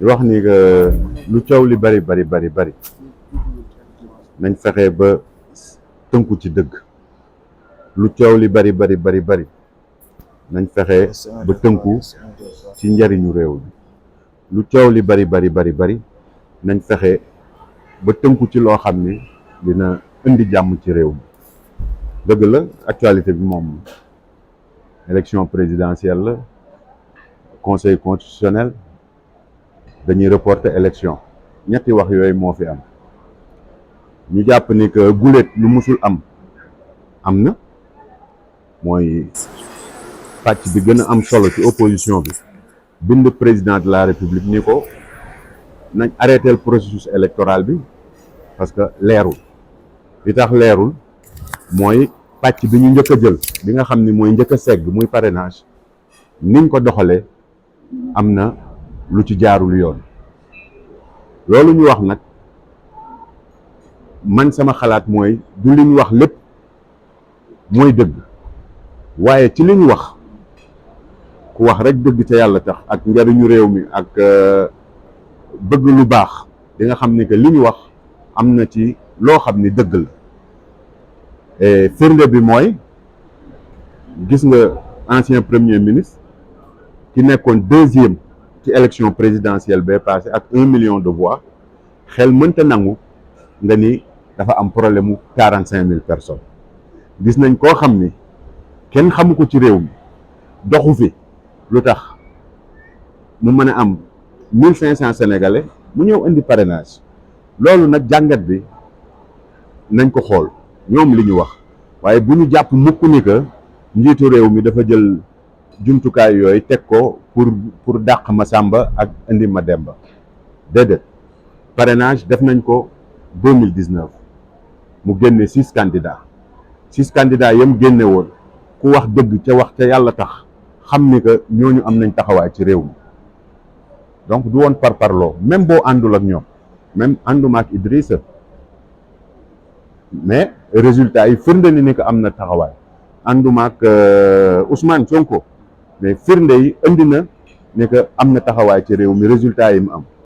wax ni que lu coow li bari nañ fexe ba tënku ci dëgg. lu coow li bari nañ fexe ba tënku ci njariñu réew mi. lu coow li bari nañ fexe ba tënku ci loo xam ni dina indi jàmm ci réew mi. dëgg la actualité bi moom élection présidentielle la conseil constitutionnel dañuy reporter élection ñetti wax yooyu moo fi am. ñu jàpp ni que guléet lu musul am na mooy pàcc bi gën a am solo ci opposition bi bind président de la république ni ko nañ arrêter le processus électoral bi parce que leerul. li tax leerul mooy pàcc bi ñu njëkk a jël bi nga xam ni mooy njëkk a segg muy parrainage niñ ko doxalee am na lu ci jaarul yoon. loolu ñu wax nag man sama xalaat mooy du li ñu wax lépp mooy dëgg waaye ci li ñu wax ku wax rek dëgg ca yàlla tax ak njariñu réew mi ak bëgg lu baax di nga xam ni que li ñu wax am na ci loo xam ni dëgg la. firnde bi mooy gis nga ancien premier ministre ki nekkoon deuxième ci élection présidentielle bee passé ak 1 million de voix xel mënta nangu nga ni dafa am problème mu 45 000 personnes. gis nañ koo xam ni kenn xamu ko ci réew mi doxu fi lu tax mu mën a am 1500 sénégalais mu ñëw indi parrainage. loolu nag jàngat bi nañ ko xool ñoom li ñu wax waaye bu ñu jàpp mukk ni que njiitu réew mi dafa jël jumtukaay yooyu teg ko pour dàq ma Samba ak indi ma Demba. déedéet parrainage def nañ ko 2019 mu génne 6 candidats yam génne woon ku wax dëgg ca wax ca yàlla tax xam ni que ñooñu am nañ taxawaay ci réew mi. donc du woon parparloo même boo àndul ak ñoom même ànduma ak Idrissa mais résultat yi firnde ni que am na taxawaay. ànduma ak Ousmane Sonko mais firnde yi indi na ne que am na taxawaay ci réew mi résultat yi mu am.